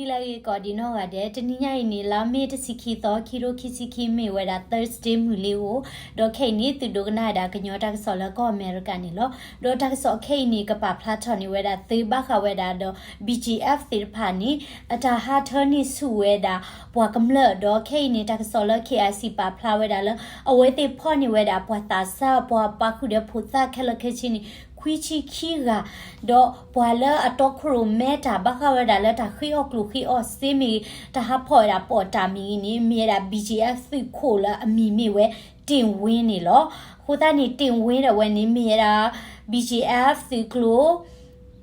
နံၤလၢအဂ့ၤကိးဒံးနီၢ်ဂၤဒဲး, တနံၤညါအံၤန့ၣ် လါမ့ၤတဆံခံသီ ခံထိခံဆံခံ မ့ၢ်ဝဲဒၣ် Thursday မုၢ်လ့ၤဧိၤ, ဒီးခဲအံၤန့ၣ် သုဒိကနၣ်ဝဲဒၣ်ကညီတၢ်ကစီၣ်လၢကီၢ်အမဲရကၤန့ၣ်လီၤ. ဒီးတၢ်ကစီၣ်ခဲအံၤန့ၣ် ကပာ်ဖျါထီၣ်န့ၢ်ဝဲဒၣ်သုဘၣ်ဃးဝဲဒၣ်ဒီး B G F သ့ၣ်တဖၣ်န့ၣ် အတၢ်ဟးထၢန့ၢ်ဆူၣ်ဝဲဒၣ်ပှၤကမျၢၢ်, ဒီးခဲအံၤန့ၣ် တၢ်ကစီၣ်လၢ K I C ပာ်ဖျါဝဲဒၣ်လၢ အဝဲသ့ၣ်ဖီၣ်န့ၢ်ဝဲဒၣ်ပှၤသးစၢ် ပှၤပာ်ဃုာ်ဒီးဖိသၣ်ခဲလၢာ်ခဲဆ့န့ၣ် ခွံဆံခံဂၤ, ဒီးပှၤလၢအတီခိၣ်ရိၣ်မဲတၢ်ဘၣ်ဃးဝဲဒၣ်လၢတၢ်ဃ့အီၣ်ကျိၣ်ဃ့အီၣ်စ့မ့ၢ်ဂ့ၤ တၢ်ဟးဖီၣ်ဝဲဒၣ်ပိာ်တၢ်မ့ၢ်ဂ့ၤန့ၣ် မ့ၢ်ဝဲဒၣ် B G F သုးခိၣ်လၢအမံၤမ့ၢ်ဝဲ တ့ၢ်ဝ့န့ၣ်လီၤ. အဃိသတးန့ၣ် တ့ၢ်ဝ့ဒီးဝဲန့ၣ် မ့ၢ်ဝဲဒၣ် B G F သုးကျိၤ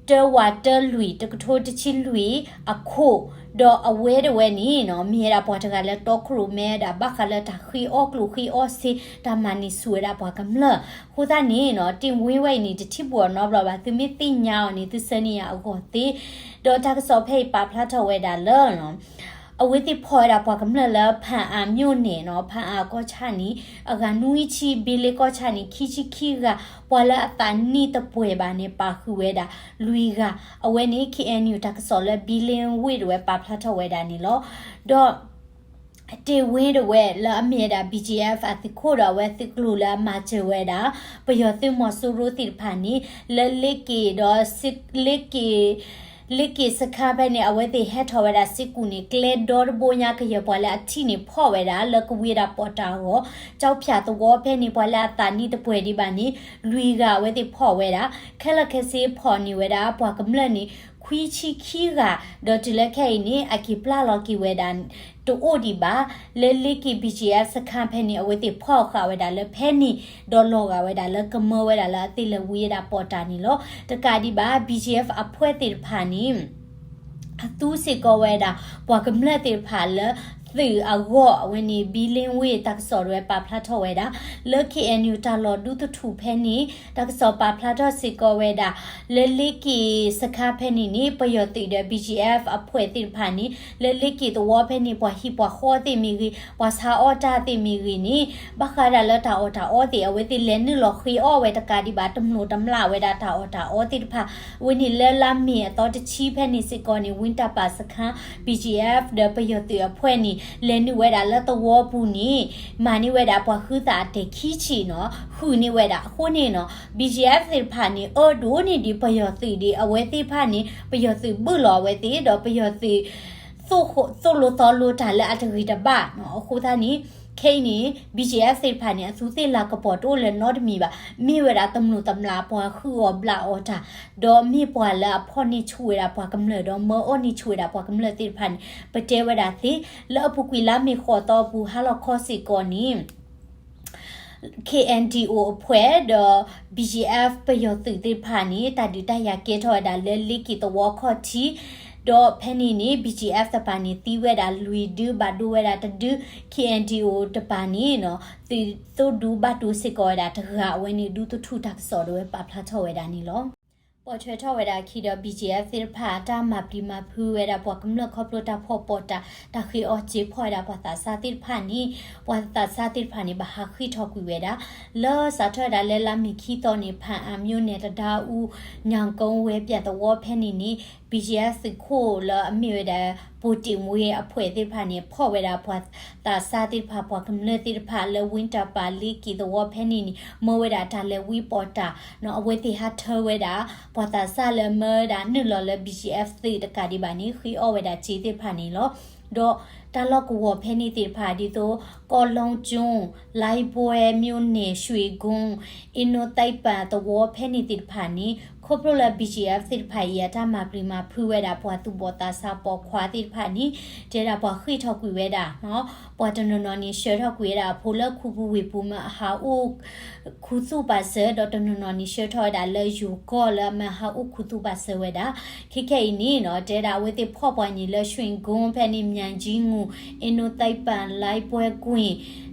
တၢဝးတၢလွံၢ် တကထိတဆံလွံၢ်အခိၣ်, ဒီးအဝဲဒၣ်ဝဲန့ၣ်နီၤ မ့ၢ်ဝဲဒၣ်ပှၤတဂၤလၢတီခိၣ်ရိၣ်မဲဒၣ် ဘၣ်ဃးလၢတၢ်ဃ့အီၣ်ကျိၣ်ဃ့အီၣ်စ့ တၢ်မၤန့ၢ်ဆူၣ်ဝဲဒၣ်ပှၤကမျၢၢ်. အဃိသတးန့ၣ်နီၤ တ့ၢ်ဝ့ဝဲအံၤန့ၣ် တထံၣ်ဘူးအီၤနီတဘျီဘၣ်, သုမ့ၢ်သ့ၣ်ညါအီၤန့ၣ် သုဆၢန့ၢ်ယၤအဂီၢ်သ့. ဒီးတၢ်ကစီၣ်ဖဲအံၤပာ်ဖျါထီၣ်ဝဲဒၣ်လၢ အဝဲသ့ၣ်ဖီၣ်ဝဲဒၣ်ပှၤကမျၢၢ်လၢ ဖၣ်အၣ်မိၣ်န့ၣ်နီၤ, ဖၣ်အၣ်ကီၢ်ဆၣ်န့ၣ် အဂၤနွံဆံ, ဘံလ့ကီၢ်ဆၣ်န့ၣ် ခံဆံခံဂၤ, ပှၤလၢအသးနံၣ်တပှဲၤဘၣ်န့ၣ် ပာ်ဃုာ်ဝဲဒၣ်လွံၢ်ဂၤ. အဝဲန့ၣ် K N U တၢ်ကစီၣ်လၢ ဘံလ့ဝ့ၢ်ဒၣ်ဝဲပာ်ဖျါထီၣ်ဝဲဒၣ်န့ၣ်လီၤ. ဒီး တ့ၢ်ဝ့ဒၣ်ဝဲလၢအမ့ၢ်ဝဲဒၣ် B G F အသုးခိၣ်ဒီးအဝဲသုးကျိၤလၢအမၤစၢၤဝဲဒၣ် ပယီၤသုးမီၤစိရိၤသ့ၣ်တဖၣ်န့ၣ် လၢလ့က့ၤဒီး လ့က့ၤ လ့က့ၤစခါဖဲန့ၣ် အဝဲသ့ၣ်ဟဲထီၣ်ဝဲဒၣ်စ့ၢ်ကီးန့ၣ် ကျဲဒီတဘိညါကယဲၢ်ပှၤလၢအထံၣ်န့ၣ်ဖီၣ်ဝဲဒၣ် လၢကဝံၤဒၣ်ပိာ်တၢ်အဂီၢ်, ကၠီဖၠၣ်သဝီဖဲန့ၣ် ပှၤလၢအသးနံၣ်တပှဲၤဒံးဘၣ်န့ၣ် လွံၢ်ဂၤအဝဲသ့ၣ်ဖီၣ်ဝဲဒၣ်, ခဲလၢာ်ခဲဆ့ဖီၣ်န့ၢ်ဝဲဒၣ်ပှၤကမျၢၢ်န့ၣ် ခွံဆံခံဂၤ, ဒီးတုၤလၢခဲအံၤန့ၣ် အက့ၤပျၢ်လီၤက့ၤဝဲဒၣ် တအိၣ်ဒံးဘၣ်, လၢလ့က့ၤ B G F စခါဖဲန့ၣ် အဝဲသ့ၣ်ဖီၣ်ဃာ်ဝဲဒၣ်လၢဖဲန့ၣ်, ဒီးလီၤဂာ်ဝဲဒၣ်လၢကမၢဝဲဒၣ်လၢအသ့ၣ်လဲၤဝံၤဝဲဒၣ်ပိာ်တၢ်န့ၣ်လီၤ. တကးဒံးဘၣ် B G F အဖှဲၣ်သ့ၣ်တဖၣ်န့ၣ် အသူစ့ၢ်ကီးဝဲဒၣ် ပှၤကမျၢၢ်သ့ၣ်တဖၣ်လၢ သုးအဂီၢ်, အဝဲန့ၣ် ဘံလ့ဝ့ၢ်တၢ်ကစီၣ်ဒၣ်ဝဲပာ်ဖျါထီၣ်ဝဲဒၣ်, လၢ K N U တၢ်လီၢ်ဒူသထူၣ်ဖဲန့ၣ် တၢ်ကစီၣ်ပာ်ဖျါထီၣ်စ့ၢ်ကီးဝဲဒၣ်, လၢလ့က့ၤစခါဖဲန့ၣ်န့ၣ် ပယီၤသုးဒီး B G F အဖှဲၣ်သ့ၣ်တဖၣ်န့ၣ် လၢလ့က့ၤသဝီဖဲန့ၣ် ပှၤဟံၣ်ပှၤဃီသ့ၣ်မ့ၢ်ဂ့ၤ, ပှၤဆါအီၣ်တၢ်သ့ၣ်မ့ၢ်ဂ့ၤန့ၣ် ဘၣ်ဃးဒၣ်လၢတၢ်အီၣ်တၢ်အီသ့ၣ် အဝဲသ့ၣ်လဲၤနုာ်လီၤဃ့အီၣ်ဝဲတကးဒံးဘၣ် တမျိးတမျာ်ဝဲဒၣ်တၢ်အီၣ်တၢ်အီသ့ၣ်တဖၣ်, အဝဲန့ၣ်လၢလါမ့ၤအသီတဆံဖဲန့ၣ်စ့ၢ်ကီးန့ၣ် ဝံတၢ်ပာ်စခါ B G F ဒီးပယီၤသုးအဖှဲၣ်န့ၣ် လဲၤနုာ်ဝဲဒၣ်လၢသဝီပူၤန့ၣ် မၤန့ၢ်ဝဲဒၣ်ပှၤဟုသၣ်အတဲာ်ခံဆံနီၤ, ဃုာ်န့ၢ်ဝဲဒၣ်အဃိန့ၣ်နီၤ B G F သ့ၣ်တဖၣ်န့ၣ် အၢဒိၣ်န့ၢ်ဒံးပယီၤသုးဒံး အဝဲသ့ၣ်တဖၣ်န့ၣ် ပယီၤသုးဘုၣ်လီၤအဝဲသ့ၣ် ဒီးပယီၤသုး သိၣ်လိသီလိတၢ်လၢအတဂ့ၤတဘၣ်နီၤ, အဃိသတးန့ၣ် ခဲအံၤန့ၣ် B G F သ့ၣ်တဖၣ်န့ၣ် အသူသ့ၣ်လၤကပီၤတအိၣ်လၢၤနီတမံၤဘၣ်, မ့ၢ်ဝဲဒၣ်တမျိးတမျာ်ပှၤဃုအီၣ်ဘျးအီၣ်တၢ်, ဒီးမ့ၢ်ပှၤလၢအဖီၣ်န့ၢ်ဆူၣ်ဝဲဒၣ်ပှၤကမျၢၢ် ဒီးမၢအီၣ်န့ၢ်ဆူၣ်ဝဲဒၣ်ပှၤကမျၢၢ်သ့ၣ်တဖၣ်န့ၣ် ပတဲဝဲဒၣ်သ့, လၢအပူၤကွံာ်လါမ့ၤဃိးသီအပူၤ ဟါလီၤခီစ့ၢ်ကီးန့ၣ် K N D O အဖှဲၣ်ဒီး B G F ပယီၤသုးသ့ၣ်တဖၣ်န့ၣ် တၢ်ဒုးတၢ်ယၤကဲထီၣ်ဝဲဒၣ်လၢလ့က့ၤသဝီခီၣ်ထံး, ဒီးဖဲန့ၣ်န့ၣ် B G F တပၤန့ၣ် သံဝဲဒၣ်လွံၢ်ဒု ဘၣ်ဒိဝဲဒၣ်တဒု, K N D O တပၤန့ၣ်နီၤ သုးသိၣ်ဒူဘၣ်ဒိစ့ၢ်ကီးဝဲဒၣ်တဂၤ အဝဲန့ၣ်ဒူသထူၣ်တၢ်ကစီၣ်ဒၣ်ဝဲပာ်ဖျါထီၣ်ဝဲဒၣ်န့ၣ်လီၤ. ပိာ်ထွဲထီၣ်ဝဲဒၣ်အခံဒီး B G F သ့ၣ်တဖၣ် တၢ်မၤပျံၤမၤဖုးဝဲဒၣ်ပှၤကမျၢၢ်ခီဖျိတၢ်ဖီၣ်ပိာ်တၢ် တၢ်ဃ့အီၣ်စ့ဖီၣ်ဝဲဒၣ်ပှၤသးစၢ်သ့ၣ်တဖၣ်န့ၣ် ပှၤသးစၢ်သ့ၣ်တဖၣ်န့ၣ် ဘၣ်ဟးဃ့ၢ်ထီၣ်ကွံာ်ဝဲဒၣ် လၢစးထီၣ်ဝဲဒၣ်လၢလါမ့ၤခံသီန့ၣ် ဖၣ်အၣ်မိၣ်န့ၣ် တဒါအူ ညၣ်ကိဝဲပၠၣ်သဝီဖဲန့ၣ်န့ၣ် B G F သုးခိၣ်လၢအမ့ၢ်ဝဲဒၣ် ပိာ်တ့ၢ်ဝ့အဖှဲၣ်သ့ၣ်တဖၣ်န့ၣ် ဖီၣ်ဝဲဒၣ်ပှၤသးစၢ်သ့ၣ်တဖၣ် ပှၤကမျၢၢ်သ့ၣ်တဖၣ်လၢဝ့ၢ်တၢ်ပာ်လ့က့ၤသဝီဖဲန့ၣ်န့ၣ် မၢဝဲဒၣ်တၢ်လဲၤဝံပိာ်တၢ်နီၤ အဝဲသ့ၣ်ဟးထၢဝဲဒၣ် ပှၤသးစၢ်လၢမၢဝဲဒၣ်နုာ်လီၤလၢ B G F သုးတကးဒံးဘၣ်န့ၣ် ဃ့အီၣ်ဝဲဒၣ်စ့သ့ၣ်တဖၣ်န့ၣ်လီၤ. ဒီးတၢ်လီၢ်ကဝီၤဖဲန့ၣ်သ့ၣ်တဖၣ်ဒ်သိး ကီၢ်လူကၠိ, လါဘွဲ, မျိၣ်န့ၣ်, ရွှေကုန်း, အ့နိသဲပၣ်သဝီဖဲန့ၣ်သ့ၣ်တဖၣ်န့ၣ် ခီဖျိလၢ B G F သ့ၣ်တဖၣ်အံၤ အတၢ်မၤပျံၤမၤဖုးဝဲဒၣ်ပှၤသူၣ်ဘီၣ်သးစၢ်ပိာ်ခွါသ့ၣ်တဖၣ်န့ၣ် တဲဒၣ်ပှၤဃ့ၢ်ထီၣ်ကွံာ်ဝဲဒၣ် ပှၤတနီၤနီၤန့ၣ် ဆှၢထီၣ်ကွံာ်ဝဲဒၣ်အဖိလၢခူပူၤဝ့ၢ်ပူၤမ့ၢ်အဟးအိၣ်ခူသူၣ်ပာ်စၢၤ ဒီးတနီၤနီၤန့ၣ် ဆှၢထီၣ်ဝဲဒၣ်လၢယိၤကီၢ်လၢအမ့ၢ်ဟးအိၣ်ခူသူၣ်ပာ်စၢၤဝဲဒၣ်. ခဲခဲအံၤန့ၣ်နီၤ တဲဒၣ်အဝဲသ့ၣ်ဖီၣ်ပှၤန့ၣ်လၢ ရွှေကုန်း ဖဲန့ၣ် မၠၣ်ကၠံငူၣ်, အ့နိသဲပၣ်, လါဘွဲကွ့ၢ်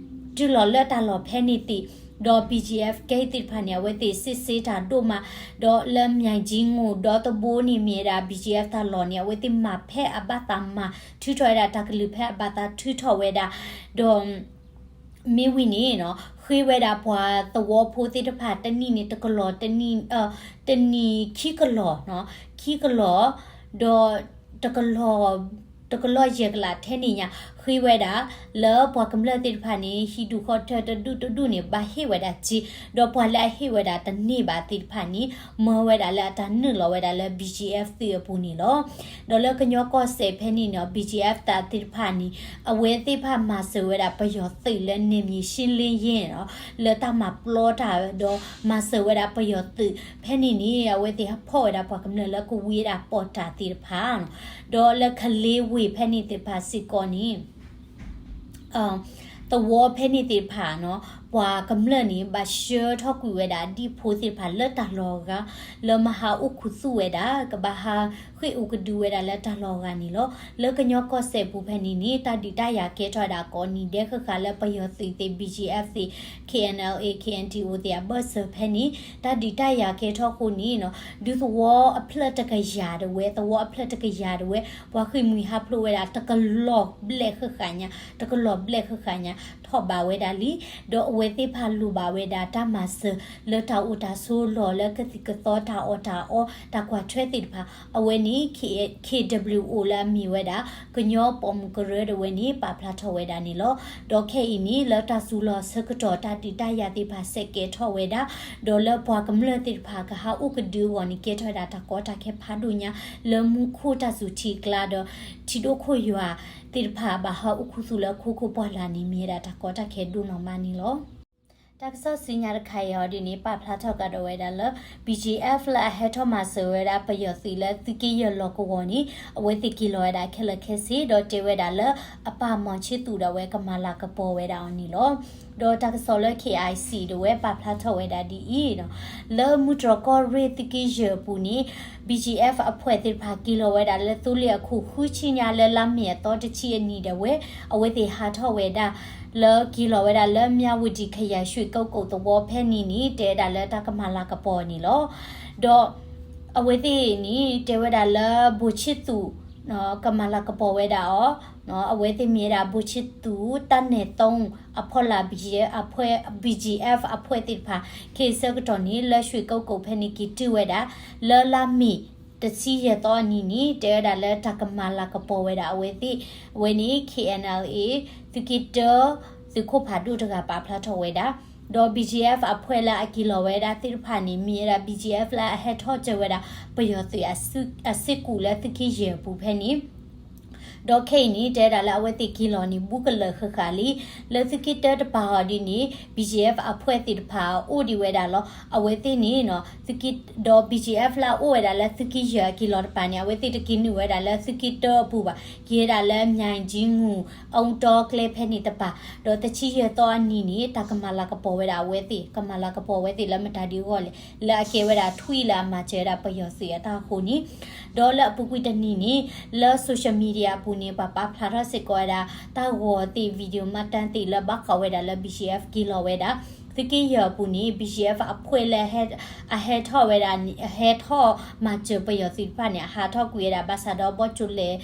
တုၤလီၤလၢတၢ်လီၢ်ဖဲန့ၣ်သ့ၣ် ဒီး B G F ကဲသ့ၣ်တဖၣ်န့ၣ် အဝဲသ့ၣ်စ့စ့တၢ်ဒိၣ်မး ဒီးလၢမၠၣ်ကၠံငူၣ်ဒီတဘိန့ၣ်မ့ၢ်ဝဲဒၣ် B G F တၢ်လီၢ်န့ၣ် အဝဲသ့ၣ်မၤဖဲအဘၣ်သးမၤ ထုးထီၣ်ဝဲဒၣ်တၢ်ကလုၢ်ဖဲအဘၣ်သးထုးထီၣ်ဝဲဒၣ် ဒီး မ့ၢ်ဝံၤန့ၣ်နီၤ ဃ့ဝဲဒၣ်ပှၤသဝီဖိသ့ၣ်တဖၣ် တနံၣ်န့ၣ် တကလီၢ် တနံၣ် တနံၣ်ခံကလီၢ်နီၤ ခံကလီၢ် ဒီးတကလီၢ် တကလီၢ်ယဲၢ်ကလးထဲန့ၣ်ညါ ဃ့ဝဲဒၣ် လၢပှၤကမျၢၢ်သ့ၣ်တဖၣ်န့ၣ် ဟံၣ်ဒူၣ်ဃီထၢတဒူၣ်တဒူၣ်န့ၣ် ဘၣ်ဟ့ၣ်ဝဲဒၣ်စ့, ဒီးပှၤလၢအဟ့ၣ်ဝဲဒၣ်တန့ၢ်ဘၣ်သ့ၣ်တဖၣ်န့ၣ် မၢဝဲဒၣ်လၢအတၢ်နုာ်လီၤဝဲဒၣ်လၢ ဘီၣ်ကၠံၣ်အဲၣ်ၣ်သုးအပူၤန့ၣ်လီၤ. ဒီးလၢကညီကီၢ်စဲၣ်ဖဲန့ၣ်န့ၣ် ဘီၣ်ကၠံၣ်အဲၣ်ၣ်သ့ၣ်တဖၣ်န့ၣ် အဝဲသ့ၣ်တဖၣ်မၤစၢၤဝဲဒၣ်ပယီၤသုးလၢ နယ်မြေရှင်းလင်းရေး န့ၣ်လီၤ, လၢတၢ်မၤပျီတၢ်ဒီးမၤစၢၤဝဲဒၣ်ပယီၤသုး ဖဲန့ၣ်န့ၣ် အဝဲသ့ၣ်ဟးဖီၣ်ဝဲဒၣ်ပှၤကမျၢၢ်လၢကဝံဒၣ်ပီၣ်တၢ်သ့ၣ်တဖၣ်န့ၣ်လီၤ. ဒီးလၢကလ့ဝ့ၢ်ဖဲန့ၣ်သ့ၣ်တဖၣ်စ့ၢ်ကီးန့ၣ် သဝီဖဲန့ၣ်သ့ၣ်တဖၣ်န့ၣ်လီၤ, ပှၤကမျၢၢ်န့ၣ် ဘၣ်ဆှၢထီၣ်ကွံာ်ဝဲဒၣ်ဒံၣ်ဖိသ့ၣ်တဖၣ်လၢတၢ်လီၢ်အဂၤ လၢမဟါအိၣ်ခူသူၣ်ဝဲဒၣ် ကဘၣ်ဟးဃ့ၢ်အိၣ်ကဒုဝဲဒၣ်လၢတၢ်လီၢ်အဂၤန့ၣ်လီၤ. လၢကညီကီၢ်စဲၣ်ပူၤဖဲန့ၣ်န့ၣ် တၢ်ဒုးတၢ်ယၤကဲထီၣ်ဝဲဒၣ်ကိးနံၤဒဲးဃၣ်ဃၣ်လၢပယီၤသုးသ့ၣ် ဘီၣ်ကၠံၣ်အဲၣ်ၣ်သ့ၣ် ခ့ၣ်အဲၣ်ၣ်အဲလ််အ့ ခ့ၣ်အဲၣ်ၣ်တီဢူဝ်ၣ်သ့ၣ်အဘၢၣ်စၢၤဖဲန့ၣ် တၢ်ဒုးတၢ်ယၤကဲထီၣ်အဃိန့ၣ်လီၤ, ဒူသဝီအဖျၢၣ်တကယၤတဝဲ သဝီအဖျၢၣ်တကယၤတဝဲ ပှၤဃ့ၢ်မှံဟးဖျိးဝဲဒၣ် တကလီၢ်ဘျဲၣ်ဃၣ်ဃၣ်ညါ တကလီၢ်ဘျဲၣ်ဃၣ်ဃၣ်ညါ ထီၣ်ဘးဝဲဒၣ်လံ. ဒီးအဝဲသ့ၣ်တဖၣ်လိၣ်ဘၣ်ဝဲဒၣ်တၢ်မၤစၢၤ လၢတၢ်အိၣ်တၢ်ဆိးလီၢ်လၢကသံၣ်ကသီတၢ်အီၣ်တၢ်အီ တၢ်ကွၢ်ထွဲသ့ၣ်တဖၣ် အဝဲန့ၣ် ခ့ၣ်ဒဘျံၣ်အိၣ် လၢအမ့ၢ်ဝဲဒၣ် ကညီပိာ်မုၣ်ကရၢတဝဲန့ၣ် ပာ်ဖျါထီၣ်ဝဲဒၣ်န့ၣ်လီၤ. ဒီးခဲအံၤန့ၣ် လၢတၢ်စူၤလီၤဆၢကတီၢ် တၢ်ဒုးတၢ်ယၤသ့ၣ်တဖၣ် စဲးကဲထီၣ်ဝဲဒၣ်, ဒီးလၢပှၤကမျၢၢ်သ့ၣ်တဖၣ် ကဟးအိၣ်ကဒုအဂီၢ်န့ၣ် ကဲထီၣ်ဝဲဒၣ်တၢ်ကီတၢ်ခဲဖးဒိၣ်ညါ လၢမူခိၣ်တၢ်စူၤထံအကျါဒီး ထံဒိၣ်ခိၣ်ယွၤသ့ၣ်တဖၣ် ဘၣ်ဟးအိၣ်ခူသူၣ်လၢခိခိၣ်ပှၢ်လၢ်န့ၣ် မ့ၢ်ဝဲဒၣ်တၢ်ကီတၢ်ခဲဒိၣ်နီၢ်မးန့ၣ်လီၤ. တၢ်ကစီၣ်ဆူညါတခါအံၤအီၤဒ်န့ၣ် ပာ်ဖျါထီၣ်ကဒီးဝဲဒၣ်လၢ ဘီၣ်ကၠံၣ်အဲၣ်ၣ် လၢအဟဲထီၣ်မၤစၢၤဝဲဒၣ်ပယီၤသုးလၢသုးက့ယဲၢ်လီၢ်ကဝီၤန့ၣ် အဝဲသ့ၣ်က့ၤလီၤဝဲဒၣ်ခဲလၢာ်ခဲဆ့ ဒီးတဲဝဲဒၣ်လၢအပၢ်မီၤဆ့သူးဒီးအဝဲကမၤလၤကပီၤဝဲဒၣ်အီၤန့ၣ်လီၤ. ဒီးတၢ်ကစီၣ်လၢ ခ့ၣ်အၣ်အံၣ်စံၣ် တဝဲပာ်ဖျါထီၣ်ဝဲဒၣ်ဒ်အံၤ, လၢမုၢ်တြီၢ်ကီၢ်ရ့ၣ်သုးက့ယဲၢ်အပူၤန့ၣ် ဘီၣ်ကၠံၣ်အဲၣ်ၣ် အဖှဲၣ်သ့ၣ်တဖၣ်က့ၤလီၤဝဲဒၣ်လၢသိလ့ၣ်အခိၣ်ဃုဆံညါလၢလါမ့ၤအသီတဆံအနံၤဒၣ်ဝဲ အဝဲသ့ၣ်ဟးထီၣ်ဝဲဒၣ် လၢက့ၤလီၤဝဲဒၣ်လၢ မြဝတီ ခရိုင် ရွှေကုက္ကို သဝီဖဲန့ၣ်န့ၣ် တဲဝဲဒၣ်လၢတၢ်ကမၤလၤကပီၤန့ၣ်လီၤ. ဒီးအဝဲသ့ၣ်န့ၣ် တဲဝဲဒၣ်လၢ ဘိၣ်ဆ့သူး ကမၤလၤကပီၤဝဲဒၣ်အီၤ, အဝဲသ့ၣ်မ့ၢ်ဝဲဒၣ် ဘိၣ်ဆ့သူး တၢ်နဲၣ်သိ အဖီလာ် ဘီၣ်ကၠံၣ်အဲၣ်ၣ် အဖှဲၣ်သ့ၣ်တဖၣ် ခဲအံၤဆၢကတီၢ်န့ၣ် လၢ ရွှေကုက္ကို ဖဲန့ၣ်က့ၤတုၤဝဲဒၣ် လၢလါမ့ၤ တဆံယဲၢ်သီအနံၤန့ၣ် တဲဝဲဒၣ်လၢတၢ်ကမၤလၤကပီၤဝဲဒၣ်အဝဲသ့ၣ်, အဝဲန့ၣ် ခ့ၣ်အဲၣ်အၣ်အ့ သုးက့တၢ သုးခိၣ်ဖးဒိၣ်တဂၤပာ်ဖျါထီၣ်ဝဲဒၣ်, ဒီး ဘီၣ်ကၠံၣ်အဲၣ်ၣ် အဖှဲၣ်လၢအက့ၤလီၤဝဲဒၣ်သ့ၣ်တဖၣ်န့ၣ် မ့ၢ်ဝဲဒၣ် ဘီၣ်ကၠံၣ်အဲၣ်ၣ် လၢအဟဲထီၣ်ကၢဝဲဒၣ် ပယီၤသုးအစ့ၢ်ကီးလၢသုးက့ယဲၢ်အပူၤဖဲန့ၣ် ဒီးခဲအံၤန့ၣ် တဲဝဲဒၣ်လၢအဝဲသ့ၣ်က့ၤလီၤန့ၣ် ဘူးကလၢာ်ဃၣ်ဃၣ်လံ. လၢသုးက့တၢတပၤအီၤဒ်န့ၣ် ဘီၣ်ကၠံၣ်အဲၣ်ၣ် အဖှဲၣ်သ့ၣ်တဖၣ်အိၣ်ဒံးဝဲဒၣ်လီၤ. အဝဲသ့ၣ်န့ၣ် ဒီး ဘီၣ်ကၠံၣ်အဲၣ်ၣ် လၢအအိၣ်ဝဲဒၣ်လၢသုးက့ယဲၢ်အက့ၤလီၤတပၤန့ၣ် အဝဲသ့ၣ်တက့ၤနုာ်ဝဲဒၣ်လၢသုးက့တၢအပူၤဘၣ်. က့ၤဝဲဒၣ်လၢ မြင်းခြံငူၢ် အူတီကျဲဖဲန့ၣ်တပၤ, ဒီးတဆံယဲၢ်သီအနံၤန့ၣ် တၢ်ကမၤလၤကပီၤဝဲဒၣ်အဝဲသ့ၣ်, ကမၤလၤကပီၤဝဲသ့ၣ်လၢမတၤဒ်အဂီၢ်လဲၣ်, လၢအကဲဝဲဒၣ်ထွံၣ်လၢအမၤစၢၤဝဲဒၣ်ပယီၤသုးအတၢ်အဃိန့ၣ် ဒီးလၢအပူၤကွံာ်တနံၤန့ၣ် လၢ social media အပူၤန့ၣ် ပှၤပာ်ဖျါထီၣ်စ့ၢ်ကီးဝဲဒၣ် တၢ်ဂီၤသ့ၣ် video မၤတၢ်သ့ၣ်လၢဘၣ်ဃးဝဲဒၣ်လၢ ဘီၣ်ကၠံၣ်အဲၣ်ၣ် က့ၤလီၤဝဲဒၣ် သုးက့ယဲၢ်အပူၤန့ၣ် ဘီၣ်ကၠံၣ်အဲၣ်ၣ် အဖှဲၣ်လၢ အဟဲထီၣ်ဝဲဒၣ် အဟဲထီၣ်မၤစၢၤပယီၤသုးတဖၣ်န့ၣ် အဟးထီၣ်ကွံာ်ဝဲဒၣ် ဘၣ်ဆၣ်ဒီးဘီၣ်ကၠိလဲၣ်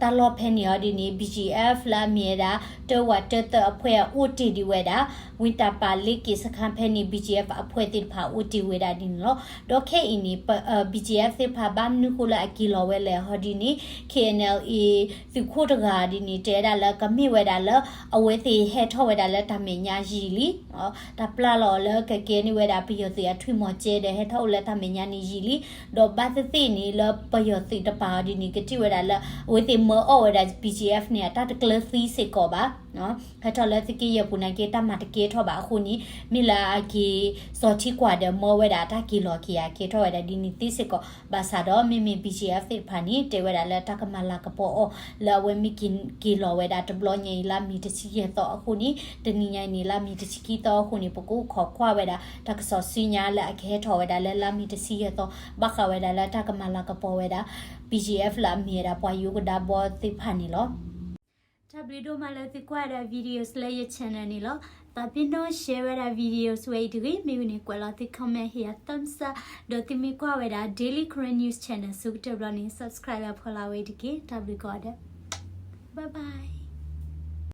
တၢ်လီၢ်ဖဲန့ၣ်အီၤဒ်န့ၣ် ဘီၣ်ကၠံၣ်အဲၣ်ၣ် လၢအမ့ၢ်ဝဲဒၣ် တၢဝးတၢသၢအဖှဲၣ်အိၣ်တ့ၢ်ဒံးဝဲဒၣ် ဝံၤတၢ်ပာ်လ့က့ၤစခါဖဲန့ၣ် ဘီၣ်ကၠံၣ်အဲၣ်ၣ် အဖှဲၣ်သ့ၣ်တဖၣ်အိၣ်တ့ၢ်ဝဲဒၣ်ဒ်န့ၣ်လီၤ. ဒီးခဲအံၤန့ၣ် ဘီၣ်ကၠံၣ်အဲၣ်ၣ် သ့ၣ်တဖၣ်ဘၣ်မနုၤဃိလၢအက့ၤလီၤဝဲလဲၣ်အီၤဒ်န့ၣ် ခ့ၣ်အဲၣ်အၣ်အ့ သုးခိၣ်တဂၤဒ်န့ၣ် တဲဝဲဒၣ်လၢကမ့ၢ်ဝဲဒၣ်လၢ အဝဲသ့ၣ်ဟဲထီၣ်ဝဲဒၣ်လၢတၢ်မဲာ်ညါယံာ်လံ တၢ်ပျၢ်လီၤအီၤလၢကကဲန့ၢ်ဝဲဒၣ်ပယီၤသုးအထွံၣ်မီၤကဲဒီး ဟဲထီၣ်အိၣ်လၢတၢ်မဲာ်ညါန့ၣ်ယံာ်လံ. ဒီးဘၣ်သ့ၣ်သ့ၣ်န့ၣ် လၢပယီၤသုးတပၤအီၤဒ်န့ၣ် ကတ့ၢ်ဝဲဒၣ်လၢ အဝဲသ့ၣ်မၢအီၣ်ဝဲဒၣ် ဘီၣ်ကၠံၣ်အဲၣ်ၣ် န့ၣ် အတၢ်တကျၢၤသံစ့ၢ်ကီးဘၣ်. ဟဲထီၣ်လၢသုးက့ယဲၢ်ပူၤန့ၣ်က့ တၢ်မၤတကဲထီၣ်ဘၣ်အဃိန့ၣ် မ့ၢ်လၢအက့ၤစီၤထံကွၢ်ဒီး မၢဝဲဒၣ်တၢ်က့ၤလီၤက့ၤအကဲထီၣ်ဝဲဒၣ်ဒ်န့ၣ်သ့စ့ၢ်ကီး ဘၣ်ဆၣ်ဒီး မ့မ့ၢ် ဘီၣ်ကၠံၣ်အဲၣ်ၣ် သ့ၣ်တဖၣ်န့ၣ် တဲဝဲဒၣ်လၢတၢ်ကမၤလၤကပီၤအီၤ လၢအဝဲမ့ၢ်က့ၤလီၤဝဲဒၣ်တဘျီညါအံၤ လါမ့ၤတဆံယဲၢ်သီအဃိန့ၣ် တနံၤညါအံၤန့ၣ် လါမ့ၤတဆံခံသီအဃိန့ၣ် ပကအိၣ်ခိးကွၢ်ဝဲဒၣ် တၢ်ကစီၣ်ဆူညါလၢအကဟဲထီၣ်ဝဲဒၣ်လၢလါမ့ၤတဆံယဲၢ်သီ ဘၣ်ဃးဝဲဒၣ်လၢတၢ်ကမၤလၤကပီၤဝဲဒၣ် ဘီၣ်ကၠံၣ်အဲၣ်ၣ် လၢအမ့ၢ်ဝဲဒၣ်ပှၤယိကဒါဘီသ့ၣ်တဖၣ်န့ၣ်လီၤ. တၢ်ဘျုးဒိၣ်မးလၢသုကွၢ်ဝဲဒၣ် videos လၢယ channel န့ၣ်လီၤ. သးပ့ၤနီၣ် share ဝဲဒၣ် videos ဝဲအံၤတဂ့ၤ. မ့ၢ်ဝံၤန့ၣ် ကွဲးလီၤသု comment ဟ့ၣ်ယၤ thumbs up ဒီးသုမ့ၢ်ကွၢ်ဝဲဒၣ် Daily Karen News Channel ဆိကတၢၢ်ဘျီန့ၣ် subscribe လၢဖီလာ်ဝဲအံၤတက့ၢ်. တၢ်ဘျုးကိးဂၤဒဲး bye bye.